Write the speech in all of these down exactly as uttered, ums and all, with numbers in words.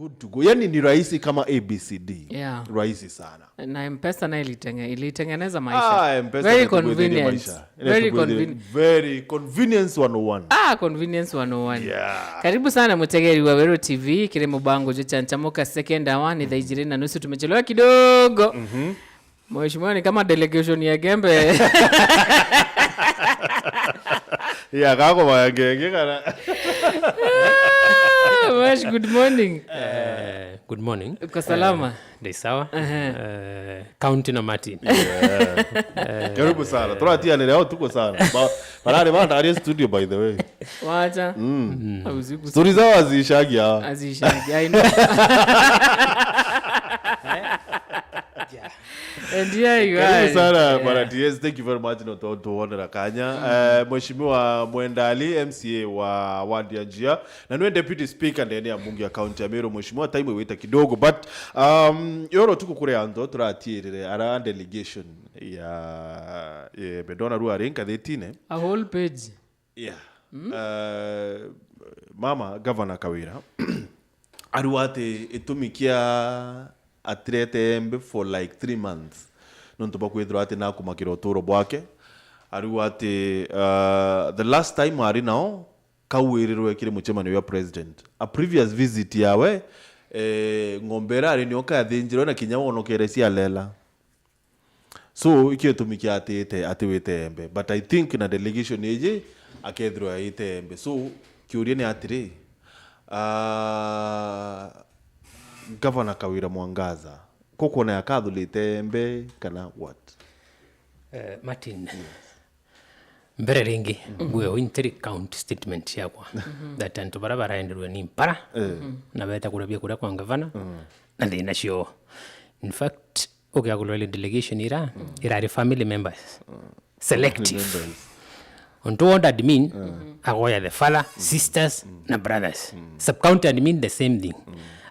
Good to go. Yani ni rahisi kama A B C D. Yeah. Rahisi sana. Na M-Pesa nayo ilitenge-, ilitengeneza maisha. Ah, M-Pesa very convenient. Very convenient. Very convenience one oh one. Ah, convenience one oh one. Yeah. Karibu sana mutegeri wa Weru T V, kiri mubango jwa Chanchamuka second hour, ni thaa ijiri na nusu, tumechelewa kidogo. Mhm. Mheshimiwa, ni kama delegation ya Gembe. Ya, kako baya ngenge kana. Ah, Mash, good morning. Eh, good morning. Uko salama? Eh, ndi sawa. Ehe. Eh, County na Martin. Yeah. Karibu sana. Turatianire au tuko sana. Ba-, barari bandarie studio, by the way. Wacha. Mm. Au siku stories zao hazishagi hawa. Hazishagi, I know. And here you are. Karibu sana, eh, bwana T S, thank you very much no tu-, tuonera kanya. Eh, Mheshimiwa Mwenda Ali, M C A wa ward ya Njia, na niwe deputy speaker ndene ya bunge ya county ya Meru, Mheshimiwa, time wita kidogo, but, um, yoro tuku kuri antu turatiirire ara delegation ya, ya Bedona Ruari nkathitine. A whole page. Yeah. Eh, mama, Governor Kawira, ariuga ati itumi kia atirete Embe for, like, three months, nontu bwa kwithirwa ati nakumakira uturo bwake. Ariuga ati, uh, the last time ari nao, kauirirwe kiri mucemanio jwa president. A previous visit yawe, eh, ng'ombe ira ari nio kayathinjirwe na kinya wonokere cialela. So, ikio gitumi kia atite, atiwite Embe. But I think na delegation iji, akethirwa aite Embe. So, kiuria ni atiri, ah, Governor Kawira Mwangaza, kukwona yakathurite Embe kana what? Eh, Martin, mbere ringi, ngwio intiri count statement yakwa that antu bara baraenderwe ni mpara, na beta kuria biakuria kwa ngavana, na thina cio. In fact, ukiagulwa ile delegation ira, irari family members. Selective. Family members. Untu ward admin, agoya the father, sisters, na brothers. Sub-county admin, the same thing.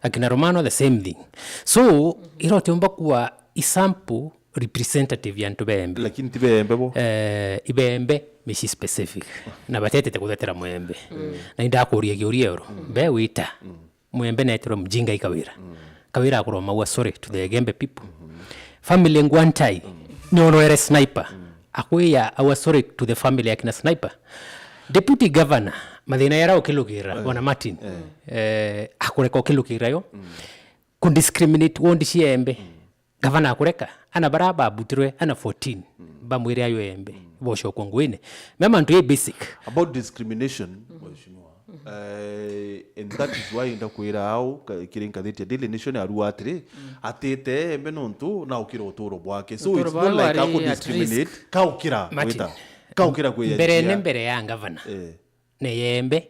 Akina Romano, the same thing. So, ira utiumba kuwa isample representative ya antu ba Embe. Lakini ti ba Embe bo. Eh, iba Embe, mici specific. Na batetete kuthetera mwembe. Na indakuria kiuria oro. Be wita. Mwembe netirwe mjinga i Kawira. Kawira akurwa maua sorry to the Gembe people. Family Ngwantai, ni orwere sniper. Akwiya aua sorry to the family ya kina sniper. Deputy governor, mathina yara ukilukira, bwana Martin. Eh, akureka ukilukira yo. Kudiscriminate wondi cia Embe. Gavana akureka, ana bara babutirwe, ana fourteen, bamwire ayo Embe, bocokwa nguine. Me mantu ya basic. About discrimination, Mheshimiwa, eh, and that is why ndakwira au, ka-, kiri ngathiti ya Daily Nation arua atiri, atite Embe nontu na ukira uturo bwake. So, uturo it's not bwake like bwari ako at discriminate, risk. Ka ukira, Martin, wita, ka ukira kwiya mbere njia. Ne mbere ya gavana. Eh. Ne ya Embe,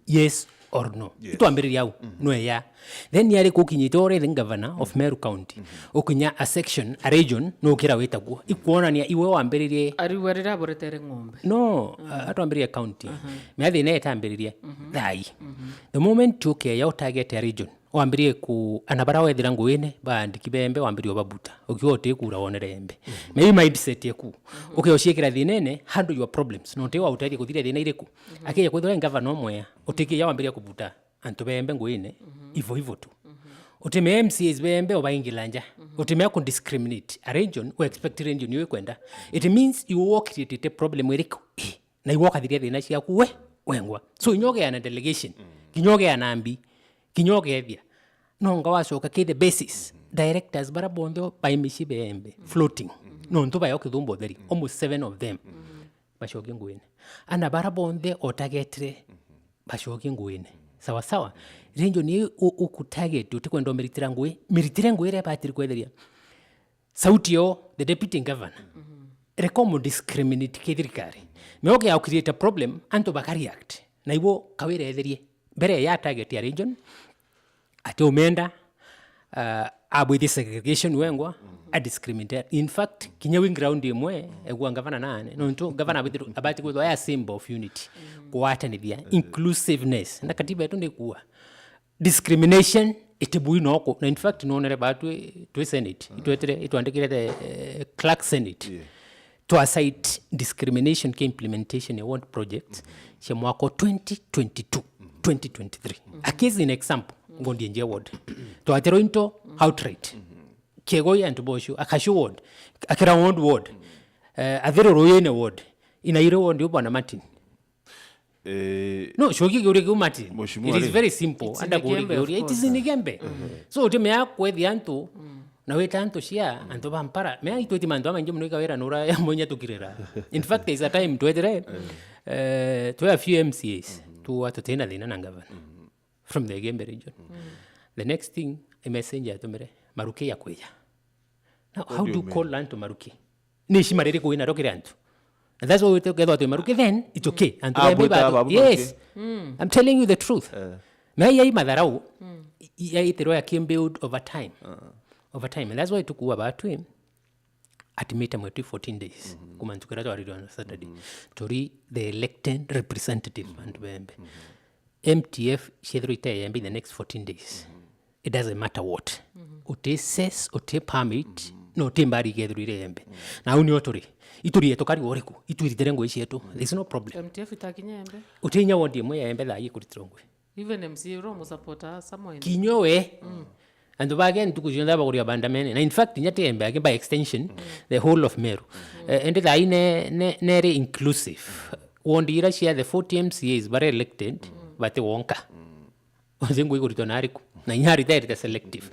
yes or no? Yes. Itwambiriria au, no ya. Then yari kukinyite already governor of Meru County. Ukinya a section, a region, no kira wita kuo. Ikuonania iwe wambiririe. Ariwa rira boretere ng'ombe. No, a-, atwambiririe county. Miathi ne itambiririe. Thai. The moment ukeya utarget a region, wambirie ku, ana bara wethira nguine, baandiki ba Embe, wambirie ubabuta. Ukiwa uti kura wonere Embe. Maybe mindset yaku. Ukiociikira thinene, handle your problems. No nti wa uteethia kuthiria thina iriku. Akija kwithirwa i gavana umwea, utikiya wambiria kubuta antu ba Embe nguine, ivo ivo tu. Utimea M C As ba Embe ubaingila nja. Utimea ku discriminate. A region, u expect region iu ikwenda. It means you created problem iriku? Eh, na iwe ukathiria thina ciaku we wengwa. So, inya ugeana delegation, kinya ugeana mbi, kinya ugethia, nonga wacoka ki the basis. Directors bara bonthe bai mici ba Embe, floating. Nontu bayo kithumba utheri, almost seven of them. Bacokie nguine. Ana bara bonthe otagetire, bacokie nguine. Sawa sawa. Region iu u-, ukutarget, utikwenda umiritira ngui, miritire ngui iria ibatiri kwetheria. Sauti yo, the deputy governor. Reka umu discriminate ki thirikari. Mioke ya create a problem, antu baka react. Na ibo Kawira etherie. Mbere ya target ya region, ati umenda, uh, abwithie segregation wengwa, a discriminate. In fact, kinya wi ground imwe, egwa gavana nane. Nontu gavana abwithirwe, abati kwithwa ya symbol of unity. Kwatanithia, inclusiveness. Na katiba yetu ndikua. Discrimination itibui noko. Na in fact, nonere ba twi, twi Senate, itwetire, itwandikire the, eh, clerk Senate. Yeah. Twa cite discrimination ki implementation ya ward projects cia mwaka twenty twenty-two, twenty twenty-three. A case in example, Ngondi enjia ward. Twaterwa into outright. Kiegoi antu bocio, Akashu ward, Akira ward ward. Eh, Athiru Ruyene ward. Inaire ward yo bwana Martin. Eh, No, shoki kiuria kiu Martin. Mheshimiwa It is Lee. Very simple. It's Anda in kuuria Igembe, of kiuria. It is course. In Igembe. So utimea kwethia antu na wita antu cia antu ba mpara. Mea itwiti mantu amaingi muno ikawira nura ya munya tukirira. In fact, there is a time twetire eh twe a few M C As tuwa tutina thina na governor from the Igembe region. The next thing a messenger atumire Maruki ya kwija. Now, how do you call antu Maruki? Ni heshima ririku wina ro kiri antu? And that's why we tell, kethwa twi Maruki, then it's okay. Antu Ah, baembe bwita batu- babu Yes. Maruki. I'm telling you the truth. Eh. Na iya i matharau, i- iya itirwa ya came build over time. Over time. And that's why tukuwa batwi atimite mwetu fourteen days. Kuma ntuku iria twaririe on Saturday. Turi the elected representative antu bembe. M T F ciethirwa iteyembe in the next fourteen days. It doesn't matter what. Uti cess, uti permit, no uti mbari igethirwa ireyembe. Na au nio turi. Iturie tukari uriku, itwiritire ngui cietu. There's no problem. M T F itakinya embe. Uti inya ward imwe ya embe thaa ii ikuritirwa ngui. Even M C A uria umusupporta somewhere in Kinya we. Antu bake ntuku cionthe bakuria bandamene. Na in fact, inya ti embe ake by extension, the whole of Meru. Eh, indi thaa ii ne, ne, neri inclusive. Ward ira cia the forty M C As bare elected, bati wonka. Uzi ngui kuritwa na ariku. Na inya rita rita selective.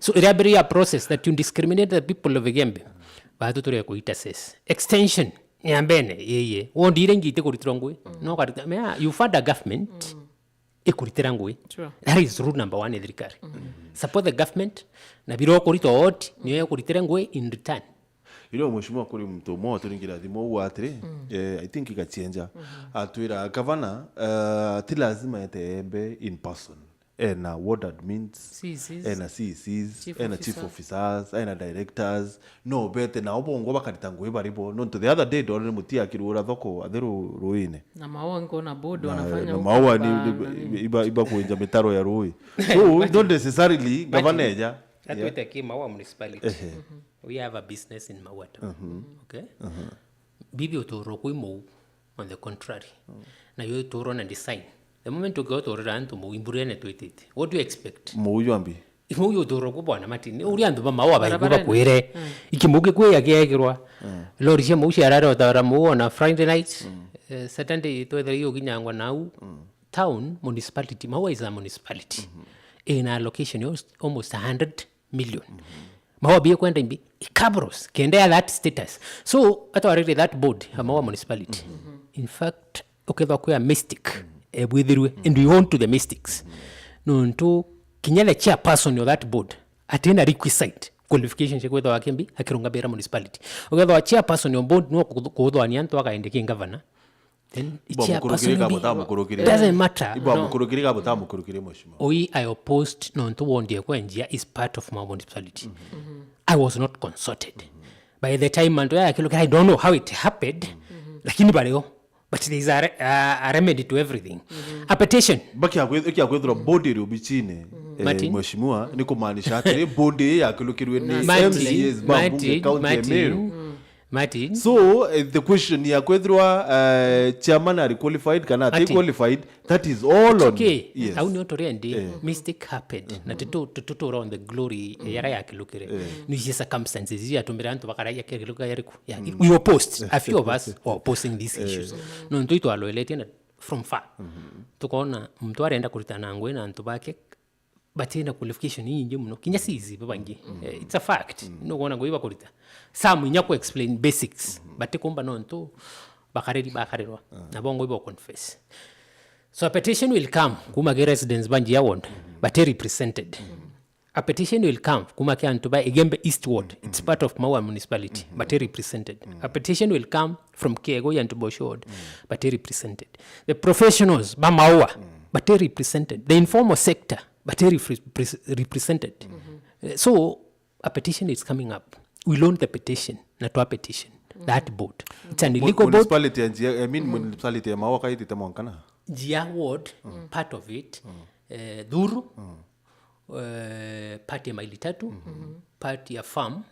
So, iria mbere ya process that you discriminate the people of Igembe. Batu turi kuita ses. Extension. Ya mbene, yeye. Ward ira ingi iti kuritwa ngui. No karita, mea, you fund a government. Ikuritira ngui. Sure. That is rule number one ya thirikari. Support the government, na biro kuritwa ward, niyo ikuritira ngui in return. Ino mheshimiwa kuri muntu umwe waturingira thimu uu atiri, eh, I think Gachienja, atwira gavana, eh, ti lazima ete embe in person. Ena ward admins, C Cs. Ena C Cs, Chief ena chief officer. Officers, ena directors. No bete nao bongwa bakarita ngui bari bo. Nontu the other day ndonire muti akirura thoko Athiru Ruine. Na maua nkuona board Na, wanafanya na huko maua ni, ba-, ni, na nini. Iba, iba kuenja mitaro ya rui. So, not necessarily gavana eja. Atwite ki Maua municipality. Ehe. We have a business in Maua town. Okay? Bibi uturo kwi mou, on the contrary. Na yo ituro na design. The moment ukiuturira antu mou imburene twitite. What do you expect? Mou jwambi. Mou uturo ku bwana Martin. Uri antu ba Maua baiku Barabarani. Bakwire. Iki mou kikuya kiekirwa. Lori cia mou ciarare utara mou on a Friday night. Eh, Saturday twethira iyo kinyangwa nau. Town, municipality, Maua is a municipality. Ina allocation ya almost a hundred million. Maua bie kwenda imbi, ikabros, kenda ya that status. So, atwarire that board, ya Maua municipality. In fact, ukethwa kwi a mistake, ebwithirwe, and we own to the mistakes. Nontu, kinya the chairperson of that board, atina requisite qualification cia kwithwa akimbi, akirungamira municipality. Ukethwa chairperson of board, no kuthwania antu akaende ki governor. Then Ibo chairperson amukurukire ka be- butamukurukire. Doesn't matter. Ibo No. Amukurukire ka butamukurukire, mheshimiwa. Oi, I opposed nontu wondi ekwenjia is part of my municipality. I was not consulted. By the time mantu ya kilu, I don't know how it happened, lakini bareo. But there is a, re- a, a remedy to everything. A petition. Bakia kwe-, kia kwethirwa body iri obichine, eh, Martin. Mheshimiwa, ni kumaanisha atiri body ii yakilukirwe ni Martin, M C As ba mbunge Martin, county ya Martin. Meru. Martin. So, eh, the question ya kwethirwa, eh, chairman ari qualified kana ati Martin. Qualified, that is all on. Okay. Yes. Au nio turendi, eh, mistake happened. Na tutu, tutu tura on the glory, eh, yara yakilukire. Eh. Ni cia circumstances cia tumira antu bakara ya kiluka yariku. Yeah, we opposed. A few of us were opposing these issues. No ntu itwaloeletie na from far. Tukona mtu arenda kuritana ngui na antu bake batina qualification inyingi muno. Kinya C Cs babaingi. Eh, it's a fact. No kuona ngui bakurita. Some inya ku explain basics. Batikumba nontu bakareri bakarirwa. Na bongo ibo confess. So a petition will come kuma ki residents ba Njia ward, but represented. A petition will come kuma ki antu ba Igembe East ward. It's part of Maua municipality, but represented. A petition will come from Kiego ya Ntubosho ward, but represented. The professionals ba Maua, but represented. The informal sector, but repre-, pres-, represented. Eh, so, a petition is coming up. We'll own the petition, na twa petition that board. It's an Mu-, illegal board. Municipality ya Njia, I mean, municipality ya Maua kaitite mwankana? Njia ward, part of it, eh, Thuru, eh, part ya Maili Tatu, part ya farm,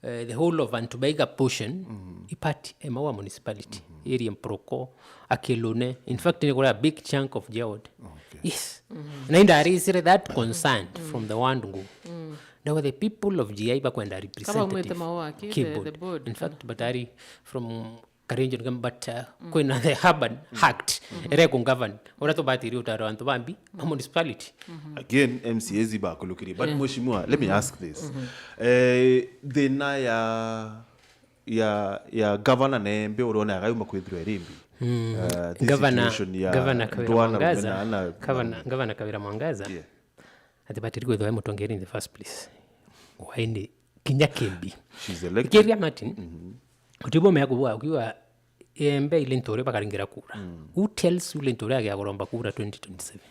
eh, the whole of Antubaiga portion, i part ya Maua municipality, area Mproko, Akilune. In fact, ni kuria a big chunk of Njia ward. Okay. Yes. Na indarisire that concern from the word go. There were the people of G I bakwenda representative. Kaba umwete Mawaki, the, keyboard, the board. In fact, batari from Karenjo, but, uh, kwina the urban act, ere ku govern. Ura tubatiri utaro antu bambi, a municipality. Again, M C As ibakulukirie. But Mheshimiwa, let me ask this. Eh, thina ya, ya, ya governor na Embe urona yagauma kwithirwa irimbi. Uh, this Governor, situation ya Governor Kawira Ndwana Mwangaza, Rugena na, Governor, na Governor Kawira Mwangaza, yeah, atibatiri kwithirwa e mutongeria in the first place. Waini kinya kimbi. She's elected. Kiria Martin, utibo mea kubwa ukiwa Embe ile Ntore bakaringira kura. Who tells you Linturi agia kuromba kura twenty twenty-seven?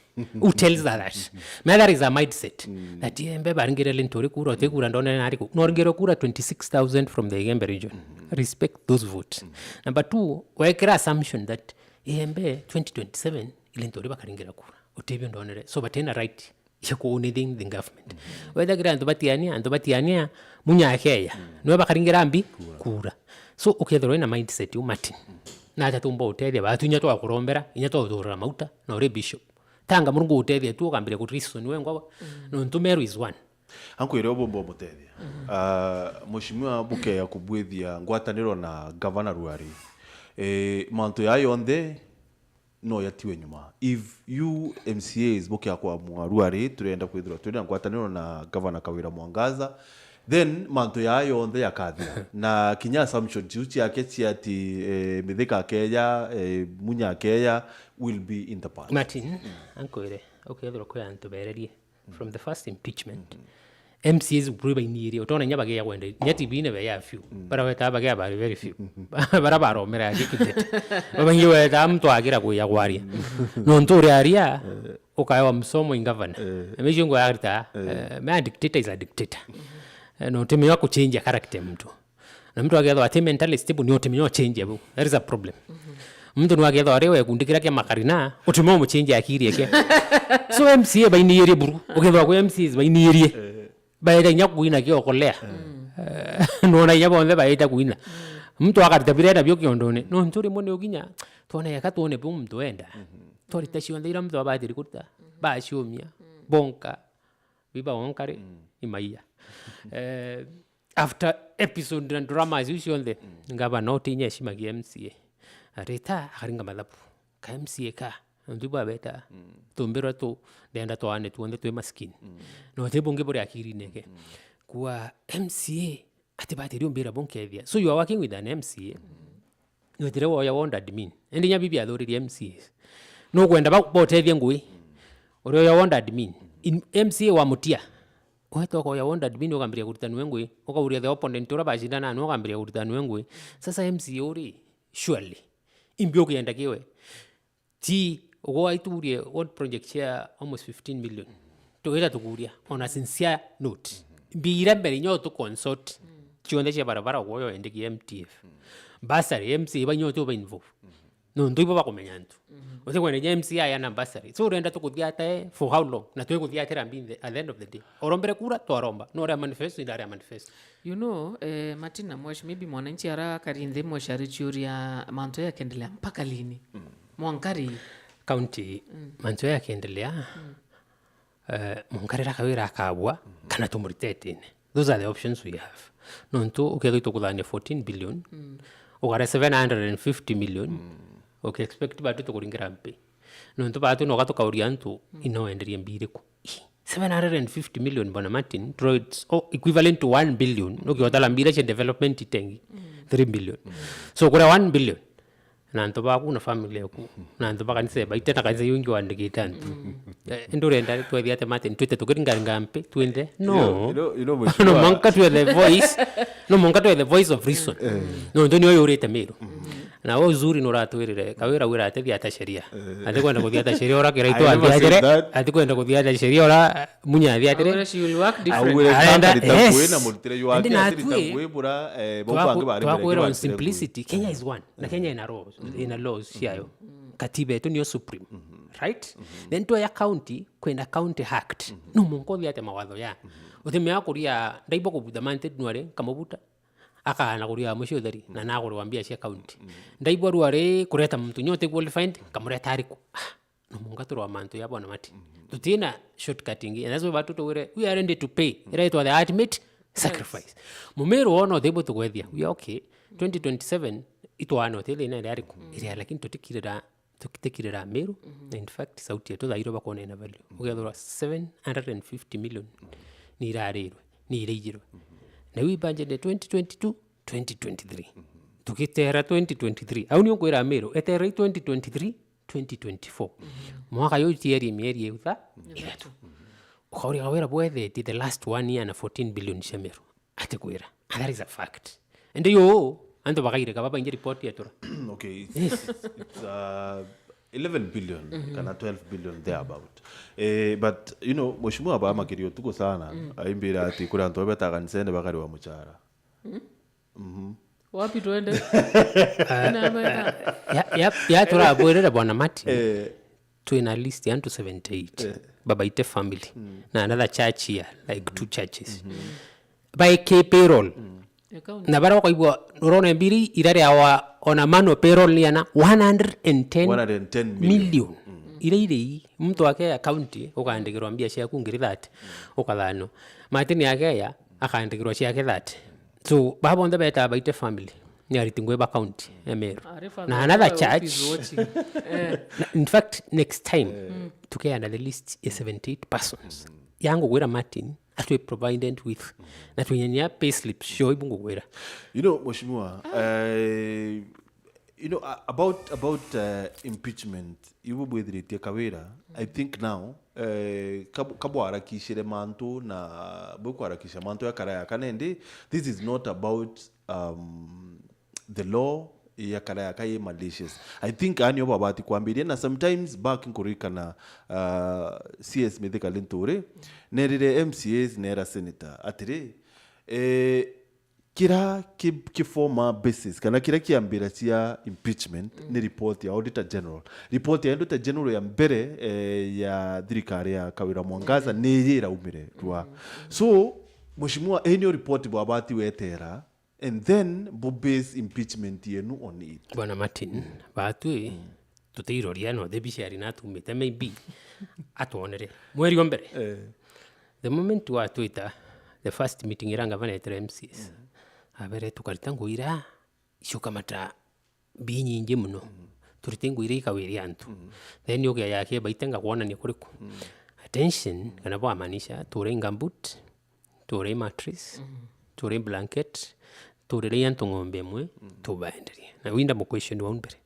Who tells her that? Man, that is a mindset. That Embe baringire Linturi kura, uti kura ndone na ariku. No ringire kura twenty-six thousand from the Igembe region. Respect those votes. Number two, wekira assumption that Embe twenty twenty-seven Linturi bakaringira kura. Utibio ndonere. So, batena right ya ku anything the government. Wethagira antu batiania, antu batiania, Munya akeya. Niwe bakaringira mbi? Kura. Kura. So, ukethirwa ina mindset u Martin. Na ata tumba utethia, batu inya twa kurombera, inya twa uturira mauta, na uri bishop. Tanga Murungu utethia tu ukambiria ku reason we ngwa, nontu Meru is one. Ankwire ubumba umutethia. Ah, Mheshimiwa bukeya kubwithia ngwataniro na Governor Ruari. Eh, mantu ya yonthe no yatiwe nyuma. If you M C As bukia kwamua Ruari, turenda kwithirwa twina ngwataniro na Governor Kawira Mwangaza, then mantu yaa yonthe yakathira. Na kinya assumption ciu ciake cia ati, eh, Mithika akeya, eh, Munya akeya, will be in the past. Martin, ankwire, ukethirwa kwi antu bererie from the first impeachment, M C As buru bainirie, utona inya bagia kwenda, inya T V-ine beya few. Bara weta bagia bari very few. Bara baromera ya gikitete. Babangi weta mtu agira kuya kwaria. Nontu uri aria, ukaewa msomo in governor. Na micio ngo yarita, eh, man, dictator is a dictator. Eh, no, utimenya ku change a character ya mtu. Na mtu akethwa ati mentally stable, ni utimenya u change bu. That is a problem. Mtu ni akethwa ari we kundi kiria kia makarina, utimenya u change akiri eke. So M C A bainirie buru. Ukethwa kwi M C As bainirie. Baeta inya kuina kiokolea. Eh, nona inya bonthe baita kuina. Mtu akarita biria nabio kiondone. Nontu rimwe ni ukinya, twone eka twone bu mtu enda. Twarita cionthe iria mtu abatiri kuruta. Baciumia. Bonka. Biba wonkari, imaia. Eh, after episode na dramas iu cionthe, ngavana utinya heshima gia M C A. Arita, akaringa mathabu. Ka M C A ka, nontu babeta, tumbirwa tu, ndenda twaane tuonthe twi maskini. No ti bungi buri akirine ke. Kwa M C A, ati batiri umbira bunkethia. So you are working with an M C A. Nwitire woya ward admin. Indi nya bibi athuririe M C As. Nukwenda ba-, botethie ngui. Uri oya ward admin. In, M C A wa Mutia. Weta ukoya ward admin ukambiria kurita nwe ngui. Ukauria the opponent ura bacindana nwe ukambiria kurita nwe ngui. Sasa M C A uri, surely. Imbi ukienda kiwe. Ti, ugwa iturie ward project cia almost fifteen million. Tugwita tukuria, on a sincere note. Mbira mbere nyo tu consult. Cionthe cia barabara ugwa yo endeki M T F. Bursary, M C A ba nyo tu ba involve. Nontu ibo bakumenya antu. Utikwenda nya M C A ayana bursary. So urenda tukuthia ate for how long? Na twikuthia ate rambi in the, at the end of the day. Orombere kura, twaromba. No area manifesto, ina area manifesto. You know, eh, Martin na Mwesh, maybe mwananchi ara kari nthi Mwesh arichiuria mantu yakendelea mpaka lini? Mwanka ri? County, mantu yakendelea, eh, mwanka rira Kawira akabua, kana tumuritetine. Those are the options we have. Nontu, ukethwa itukuthania fourteen billion, ugare seven hundred and fifty million, uki expect batu tukuringira mpi. Nontu batu noka tukauria antu, inoenderia mbiri ku. Ih, seven hundred and fifty million, Bwana Martin, to, it's, oh, equivalent to one billion. Ukiotala mbira cia development itengi, three billion. So, kuria one billion, na antu baku na family yaku, na antu ba kanisa baite na kanisa yungi wandikite antu. Eh, indi urenda twethia ate Martin, twite tukiringaringa mpi, twinde? No. You know, you know, you know, no, mheshimiwa, manka twethe voice. No, manka twethe voice of reason. No, ndio niyo yurite Meru. Na we uzuri nuratwirire, Kawira wira atethia ata sheria. Atikwenda kuthia ata sheria, ora kira itu I never said athiatire, that. Atikwenda kuthia ata sheria, ora Munya athiatire. Augire she will work different. Augire arenda, kaka yes. Rita kwina murutire yu wake, ati rita kwibura, eh, twaku-, baubange bari mbere twakwira on kibatire simplicity. Kenya is one. Na Kenya ina laws, ina laws ciayo. Katiba yetu niyo supreme. Right? Then twoya county, kwenda county act. No munka uthia ate mawatho ya. Utimea kuria, ndaibo kubuta manted nware, kamubuta. Akaana kuria mucio utheri, na nagurwa mbia cia county. Ndaibwa rwari kureta muntu nyote qualified, kamureta ariku. Ah, no munka turwa mantu ya Bwana Martin. Tutina shortcut ingi. And that's why batu tugwire, we are ready to pay. Ira itwa the ultimate sacrifice. Mumiru wona uthibu tugwethia. We are okay. Twenty twenty-seven itwana uti thina iria ariku. Iria, lakini tutikirira, tutikirira Meru. Na in fact, sauti yetu thairo bakona ina value. Ugethirwa seven hundred and fifty million ni irarirwe, ni iraigirwe. Na we budget ya twenty twenty-two, twenty twenty-three. Tugitera twenty twenty-three. Au ni ukwira Meru, eterei twenty twenty-three, twenty twenty-four. Mwaka yo tieri mieri eutha ithatu. Ukauria wira bwethetie the last one year na fourteen billion cia Meru. Atikwira. And that is a fact. And yo, antu bakaireka babaingi report yetura. Okay, it's, it's, it's, uh, eleven billion kana twelve billion thereabout. Eh, but, you know, Mheshimiwa aba amakiria utuku sana, aimbira ati kuri antu betaga kanisene bakariwa muchara. Wapi twende? Ina beta. Ya, ya, ya turabwirire Bwana Martin. Eh. Twina list ya antu seventy-eight. Eh. Babaite family. Na another church here, like two churches. Baiki payroll. Account. Na baria bakaigua, urona mbiri iraria wa on a manual payroll ni ana one hundred and ten million. One hundred and ten million. Ira iri muntu ake account, ukaandikirwa mbia ciaku ngiri thirty, ukathanwa. Martin yake ya, akaandikirwa ciake thirty. So, baba bonthe beta Baite family, ni ariti ngui ba county ya Meru. Arifa, na the another church. Is watching. Eh. Na, in fact, next time, tukeana the list ya seventy-eight persons. Yangu gwira Martin, atwi provided with, na twinyania payslip cio ibu ngugwira. You know, Mheshimiwa, eh, you know, a-, about, about, uh, impeachment, ibu bwithiritie Kawira, I think now, eh, kabu-, kabwarakicire mantu na bukwarakisha mantu ya karaya kana indi, this is not about, um, the law ya karaya ka i malicious. I think anio babati kwambiria, na sometimes back nkurikana, uh, C S Mithika Linturi, nerire M C As nera senator, atiri, eh, kira ki, ki former basis, kana kira kiambira cia impeachment, ni report ya Auditor General. Report ya Auditor General ya mbere, eh, ya thirikari ya Kawira Mwangaza ni iji iraumire rwa. So, Mheshimiwa, ii nio report bwabati wetera, and then bu base impeachment yenu on it. Bwana Martin, batwi, tutiiroria no the bishari na atumite, maybe atwonere. Mweri o mbere. Eh. The moment watwita, the first meeting ira ngavana etire M C As, abere tukarita ngui ira ciukamata mbi nyingi muno. Turite ngui ira ikawiria antu. Then ugia yake Baite ngakwonania kuriku. Attention, kana bwamanisha, ture i gumboot, ture i mattress, ture i blanket, turire i antu ng'ombe imwe, tubaenderie. Na winda mu question wau mbere.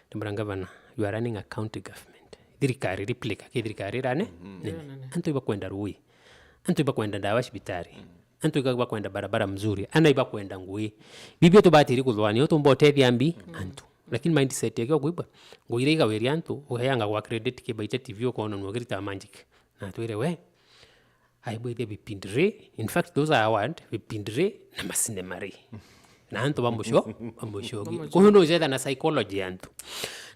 Ndimwira, "Governor, you are running a county government." Thirikari replica, ki thirikari irane, nene. Antu ibakwenda rui. Antu ibakwenda ndawa cibitari. Antu ibakwenda barabara mzuri. Ana ibakwenda ngui. Bibio tubatiri kuthwania, utumba utethia mbi, antu. Lakini mindset yake ukwigua, ngui ira igawiria antu, uheanga gwa credit ki Baite T V ukona nwa kirita magic. Na twire we, aibwithia bipindi ri. In fact, those are award, bipindi ri na macinema ri. Na antu bamucio-, bamucogi. Bamucogi. Kwa hiyo no ucetha na psychology ya antu.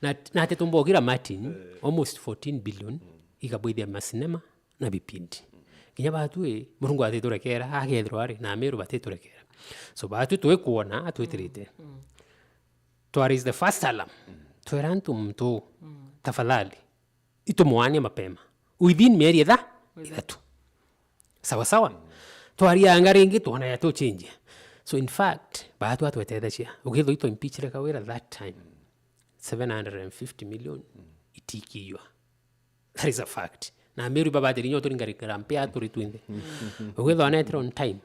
Na, na ati tumbogira Martin, almost fourteen billion, igabwithia macinema na bipindi. Kinya batwi, Murungu atiturekera, akethirwa ari, na Amiru batiturekera. So batwi twikwona, atwitirite. Twaraise the first alarm. Twera antu muntu, tafadhali, itumwaanie mapema. Within mieri itha-, ithatu. Sawa sawa. Twarianga ringi, twona ya tuchinjia. So in fact, batwi atwetethecia. Ukithwa itwa impeachire Kawira that time, seven hundred and fifty million itikiywa. That is a fact. Na Amiru babatiri nyo turi ngarikira mpia turi twinthe. Ukithwa netire on time.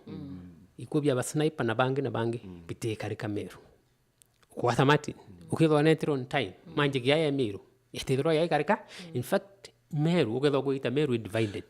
Ikubia ba sniper na bangi na bangi, bitikarika Meru. Kwata Martin, ukethwa netire on time, manjiki ya Amiru, yatithirwa yaikarika. In fact, Meru, ukethwa kwita Meru divided.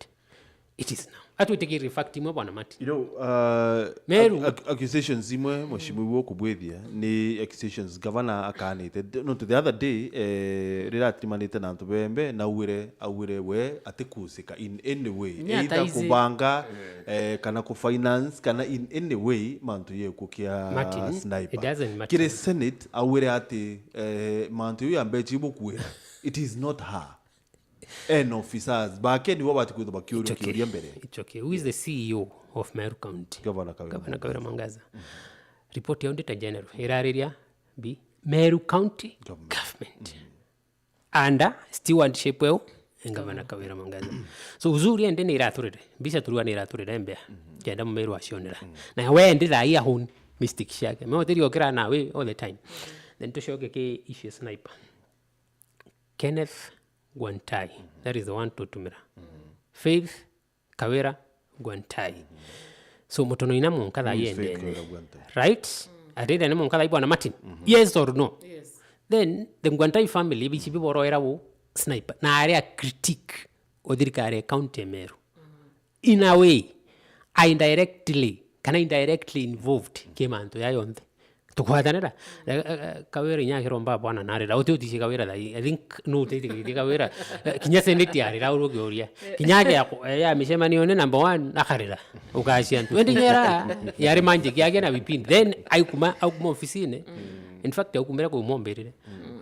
It is now. Atwitikiri fact imwe, Bwana Martin. You know, uh, Meru. Ac-, ac-, accusations imwe, Mheshimiwa, ukubwithia, ni accusations governor akanite. No, to the other day, eh, rira atirimanite na antu bembe, na uire, auire we, atikusika in any way. Ni either ataizi. Kubanga, eh, kana ku finance, kana in any way, mantu yeku kia Martin, sniper. It doesn't matter. Kiri Senate, awire ati, eh, mantu yu ya mbechi ibukwira, it is not her. En officers, bake nibo bati kwithwa bakiuria kiuria mbere. It's okay. Who is the C E O of Meru County? Governor Kawira. Governor Kawira Mwangaza. Report ya Auditor General irariria bi Meru County government. Under stewardship eu Ngavana Kawira Mwangaza. So, uzuri endi ni iraturire. Mbica turuga ni iraturire mbea. Kenda mumeru acionera. Na we endi thaa ii ahun mistake ciake. Me utiri okira na we all the time. Then tucoke ki issue ya Sniper. Kenneth Gwantai. That is the one tutumira. Faith Kawira Gwantai. So, mutono ina munka thaa ii endene. Right? Atete ni munka thaa ii, Bwana Martin? Yes or no? Yes. Then, the Gwantai family, bici biboroera wo Sniper. Na aria critique o thirikari ya county ya Meru. In a way, a indirectly, kana indirectly involved ki mantu ya yonthe. Tukwatanira? Eh, eh, eh, Kawira inya akiromba bwana narira. Uti utici Kawira thaa ii. I think no utitikitie Kawira. Eh, kinya seneti arira urugiuria. Kinya age ya ku-, eh, ya micemanio ni number one, akarira. Ukacia antu. Endi nyera, yari manji kiage na vipindi. Then, aikuma, aukuma ofisini. In fact, aukumira kwi mwombirire.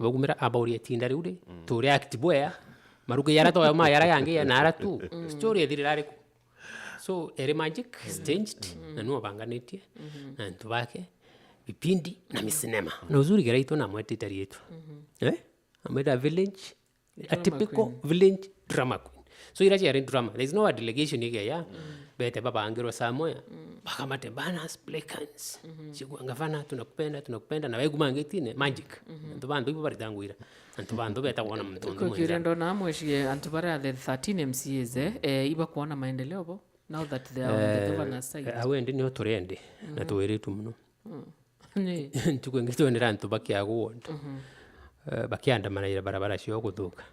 Bakumira abauria tinda riu ri, tureact bwea. Maruge yara toya ma yara yangi ya nara tu. Story ethirira ariku? So, eri magic is changed, na niwe ubanganitie, na antu bake, vipindi, na micinema. Na uzuri Kiraitu namwetite riitwa. Eh? Amwita village, a typical village drama queen. So, ira ciari drama, there is no a delegation igeya, bete babangirwe somewhere, bakamate banners, placards. Chigua, "Gavana, tunakupenda, tunakupenda," na baiguma ngitine, magic. Antu bantu ibo baritangwira. Antu bantu beta kwona muntu ungi. Kukire mwenzangu. Ndona amwecirie antu baria the thirteen M C As, eh, eh, ibakwona maendeleo bo, now that they are on the governor's side. Eh, au endi nio turendi, na twiritwe muno. Ni. Ntuku ingi twenera antu ba Kiagu ward. Eh, bakiandamanaira barabara ciao kuthuka.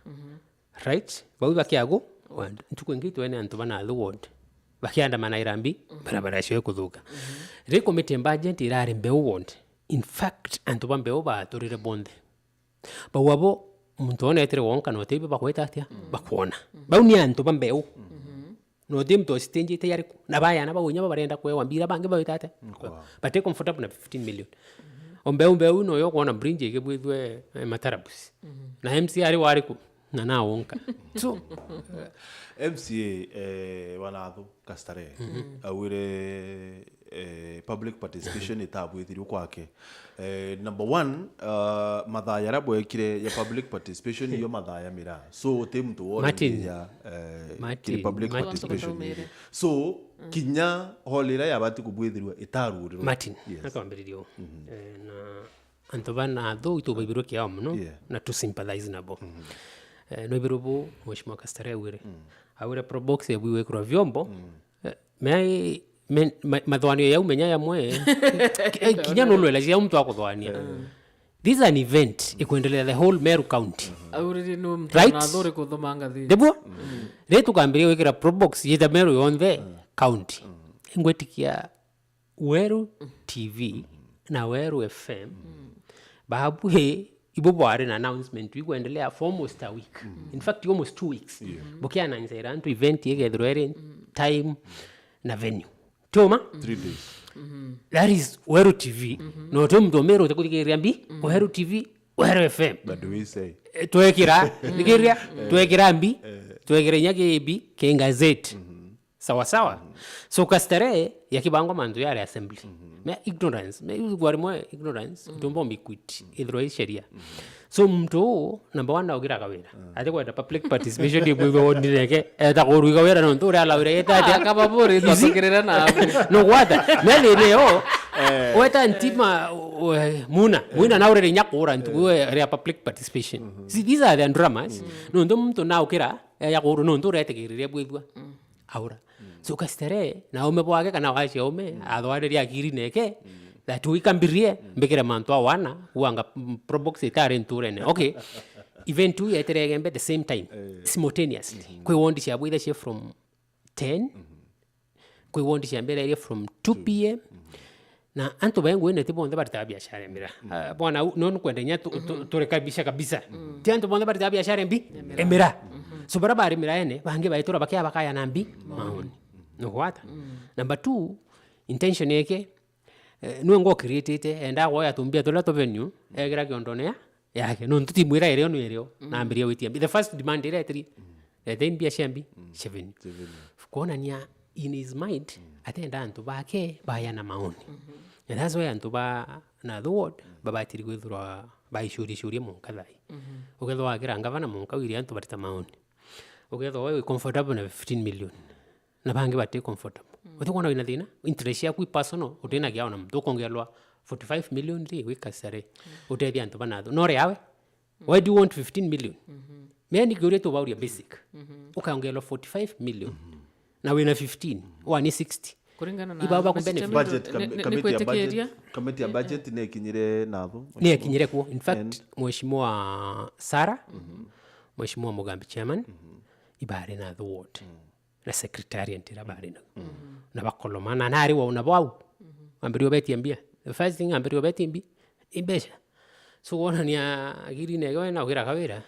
Right? Bau ba Kiagu ward. Ntuku ingi twene antu ba Nathu ward. Bakiandamanaira mbi, barabara ciao kuthuka. Ri committee budget irari Mbeu ward. In fact, antu ba Mbeu baturire bonthe. Bau abo, muntu onetire wonka, na utibi bagwita atia? Bakwona. Bau ni antu ba Mbeu. Na uti muntu ostinjite yariku. Na bayana bau inya babarenda kwewa mbira, bangi bagwita atia? Bate comfortable na fifteen million. O Mbeu, Mbeu no yo kwona bridge ikibwithwe, eh, Matarabusi. Na M C A ari wariku? Na na wonka. So, M C A, eh, wa Nathu, Kastaree, augire, eh, public participation itabwithirwe kwake. Eh, number one, uh, mathaa jaria bwekire ya public participation iyo mathaa ja miraa. So, uti muntu wona Martin. Mbia, eh, Martin, kiri public Martin. Participation. So, kinya hall iria yabati kubwithirwa itarurirwe. Martin, yes. Nakwambiriria uu. Eh, na antu ba Nathu itubaibirwe kiao muno, yeah, na tu sympathize nabo. Eh, no ibirwe bu Mheshimiwa Kastaree augire. Augire Probox ebwi wikirwa vyombo, eh, me, me, ma-, mathwanio yau menya yamwe, eh, kinya nulwela cia muntu akuthwania. This is an event ikwendelea the whole Meru County. Auriri no muntu. Right? Nathuri kuthumanga thi. Ndibwo? Ri tukambiria gwikira Probox yita Meru yonthe county. Ingwitikia Weru T V na Weru F M, babu, he, ibo bwari na announcement ikwendelea for almost a week. In fact, almost two weeks. Yeah. Bukianancaira antu event igethirwa iri time na venue. Tuma? Three days. That is Weru T V. No tu muntu omero utekuthikiria mbi, Weru T V, Weru F M. But we say. Eh, twekira, thikiria, twekira mbi, twekira inya kibi, ki gazette. Sawa sawa. So Kastaree yakibangwa mantu yari assembly. Me ignorance, me igua rimwe ignorance, tumba ubiquity, ithirwa i sheria. So muntu uu, number one, naugira Kawira. Ati kwenda public participation di mwigwe wondineke, eta kuruiga wira nontu uria alawira yeta ati. Akababuri, you see? Twatukirira na abu. No gwata, me thina yo, weta ntima, we, muna, muna na urere inya kura ntuku ria public participation. See, these are the dramas. Nontu muntu naukira, ya kuru, nontu uretigiriria bwithua. Aura. So Kastaree, na ume bwake kana wacia ume, athwaririe akiri neke, that we kambirie, mbikire mantu a wana, wanga, mm, Probox itari nturene. Okay. Event iu yetere Igembe the same time, simultaneously. Kwi ward cia bwitha cie from ten, kwi ward cia mbere iria from two P M, na antu ba Ngwene ti bonthe baritaga biashara ya miraa. Ah, bwana, u-, no nukwenda inya tu-, tu-, turekebisha kabisa. Ti antu bonthe baritaga biashara ya mbi? Ya miraa. Ya miraa. So, bara bari miraene, bangi baitura bakia bakaya na mbi? Maoni. Nugwata? Number two, intention yake, eh, nwe ngo create-ite, enda gwoya tumbia turia tu venue, egira kiondone ya yake. Nontu timu iria irio ni irio, na ambiria gwitia mbi. The first demand iria etiri, rete mbia cia mbi, cia venue. Cia venue. Kwonania in his mind, atenda antu bake bayana maoni. And that's why antu ba Nathu ward babatiri kwithirwa baicuria curia munka thai. Ukethwa wakira ngavana munka wiri antu barita maoni. Ukethwa we wi comfortable na fifteen million, na bangi bati comfortable. Utikwona wina thina, interest yaku i personal, utinagia ona muntu ukongerwa forty-five million ri, wika sare, utethia antu bana thu. No ri awe, why do you want fifteen million? Me ni kiuria tu bauria basic. Ukaongerwa forty-five million. Na wina fifteen, wani sixty. Kuringana na Ibaba ku mbeca cia benefit. Budget, ni- kam- ni- ni committee ya budget, kwitikiria. Committee ya budget ni ikinyire natho. Ni ikinyire kuo. In fact, And Mheshimiwa Sarah, Mheshimiwa Mugambi chairman, ibari na the ward. Na secretariat ira bari na. Na bakolomana, na ari wona bau. Ambiri obetie mbia. The first thing ambiri obetie mbi, i mbeca. So wonania agiri nege we na ugira kawira,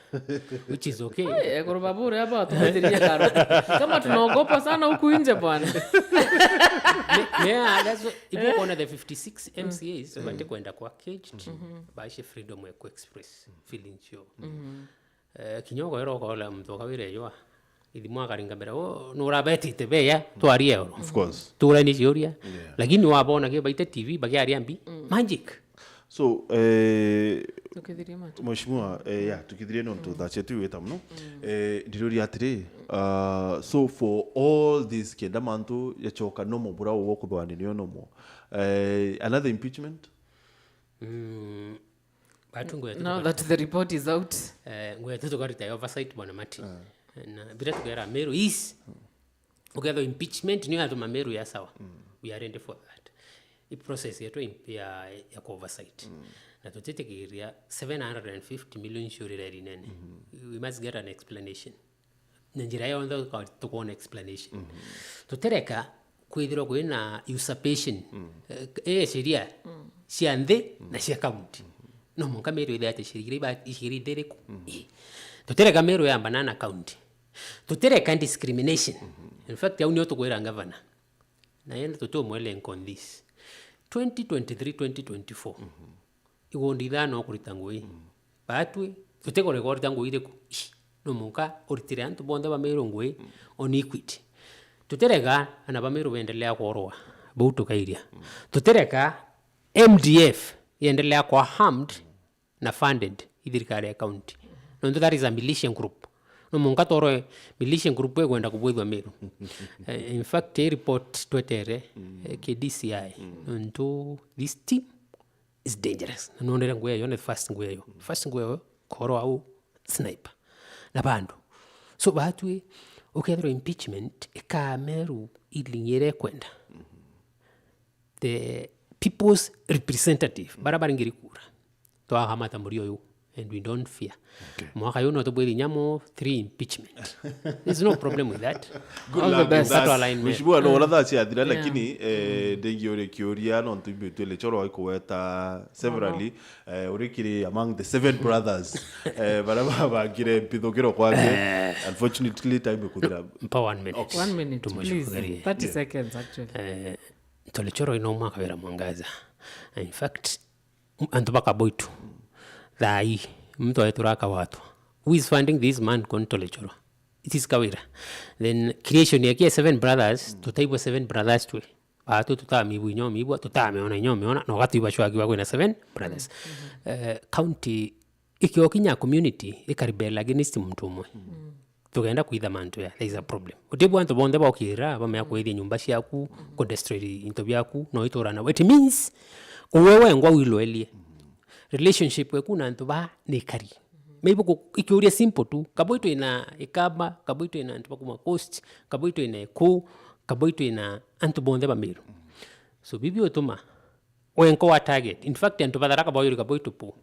which is okay. Hey, ekuru babu uria batuthithirie karo. Kama tunaogopa sana huku nje bwana. Me- me- that's what- ibu kona the fifty-six M C As bati kwenda kwa caged, baishe freedom ya ku express feelings yo. Eh, kinya ukoera ukola muntu ukawira ejwa. Ithimo akaringa mbere, "Oh, nurabetite beya, twarie oro." Of course. Turani ciuria. Yeah. Lakini wabona ke baite T V, bagiaria mbi, magic. So, eh, Tukithirie matu. Mheshimiwa, eh, ya, tukithirie nontu thaa cietu igwita muno. Eh, ndiruria atiri, uh, so for all this kenda mantu yacoka normal bura uwo kuthwanio normal. Eh, another impeachment? Mm, batu ngwe Now that the report is out. Eh, ngwe tu tukarita ya oversight, Bwana Martin. Na bila tukera Meru is, ukethwa impeachment niyo yatuma Meru ya sawa. We are ready for that. I process yetu im- ya, ya ku oversight. Na tutitikiria seven hundred and fifty million ciurire rinene. We must get an explanation. Na njira yonthe tuka- tukwona explanation. Tutireka kwithirwa kwina usurpation, eh, eh, sheria cia nthi na cia county. No mwanka Meru ithe ati sheria iria iba- sheria ithiriku. Eh. Tutireka Meru yambana na county. Tutireka discrimination. In fact, au nio tukwira governor. Na yenda tuti umwe link on this. Twenty twenty-three, twenty twenty-four. Igundi ithano ukurita ngui. Batwi, tutikurega urita ngui iriku? Ish, no mwanka uritire antu bonthe ba Meru ngui on equity. Tutirega ana ba Meru bendelea kworwa. Bau tukairia. Tutirega M D F yendelea kwa harmed na funded i thirikari ya county. Nontu that is a militia group. No mwanka toro militia group ikwenda kubwithwa Meru. Eh, in fact, i report twetere, eh, ki D C I. Nontu this team is dangerous. Na nonere ngui eyo, ni first ngui eyo. First ngui eyo, koro au sniper. Na bandu. So, batwi, ukethirwa impeachment, ikaa Meru ilingi iria ikwenda. The people's representative, bara baringiri kura. Twakamata murio uyu, and we don't fear. Okay. Mwaka uyu no tubwiri nyamo three impeachment. There's no problem with that. Good All the luck with best. That. That alignment. Mheshimiwa, no, ora thaa ciathira, yeah, lakini, eh, ndengi uri kiuria, no ntu imbi twele choro ikuweta severally, eh, uri kiri among the seven brothers, eh, bara babangire mpithukiro kwake. Unfortunately, time ikuthira. Mpa one minute. Okay. One minute, please. Tumushukuriye. Thirty seconds, actually. Eh, Ntole Choro ino mwaka wira mwangaza. In fact, m- antu ba Kaboitu. Thai, mtu aetura akawatwa. Who is funding this man called Ntole Choro? It is Kawira. Then creation ya kia seven brothers, tutaibwa seven brothers twe. Batu tutamibwa inyo mibwa, tutame ona inyo meona, no gatuiba shwagi wa kwina seven brothers. Eh, county ikiokinya community ikaribel against muntu umwe. Tugenda kwitha mantu ya, there is a problem. Utibwa antu bonthe bokira bamea kwithia nyumba ciaku, ku destroy into biaku, no iturana. It means uwe wengwa wilwelie. Relationship eku na antu ba ni kari. Maybe ku- ikiuria simple tu, kaboi twina Ikamba, kaboi twina antu bakuma coast, kaboi twina Eku, kaboi twina antu bonthe ba Meru. So bibi utuma wenko wa target. In fact, antu ba Tharaka boyuri kaboi tupu.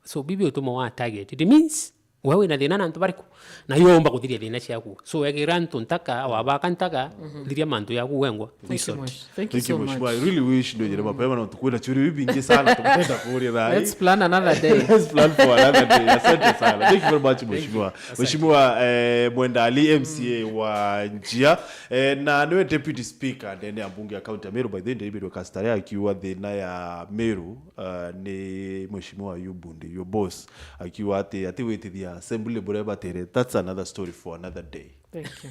So bibi utuma wa target. It means we wina thina na antu bariku, na yomba kuthiria thina ciaku. So wegira antu ntaka, wabaka ntaka, thiria mantu yaku wengwa. Thank you, Mheshimiwa. Thank you so much. Mheshimiwa. I really wish ndio jere mapema na tukwenda churi bibi ingi sana, tupenda kuria thai. Let's plan another day. Let's plan for another day. Asante sana. Thank you very much, Mheshimiwa. Mheshimiwa, eh, Mwenda Ali, M C A wa Njia, eh, na niwe Deputy Speaker ndene ya mbunge ya County ya Meru, by the way, David Wekastare akiuga thina ya Meru, eh, ni Mheshimiwa Yubundi, your boss, akiuga ati, ati witithia assembly buria batere. That's another story for another day. Thank you.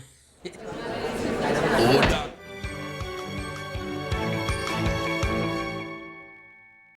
Order.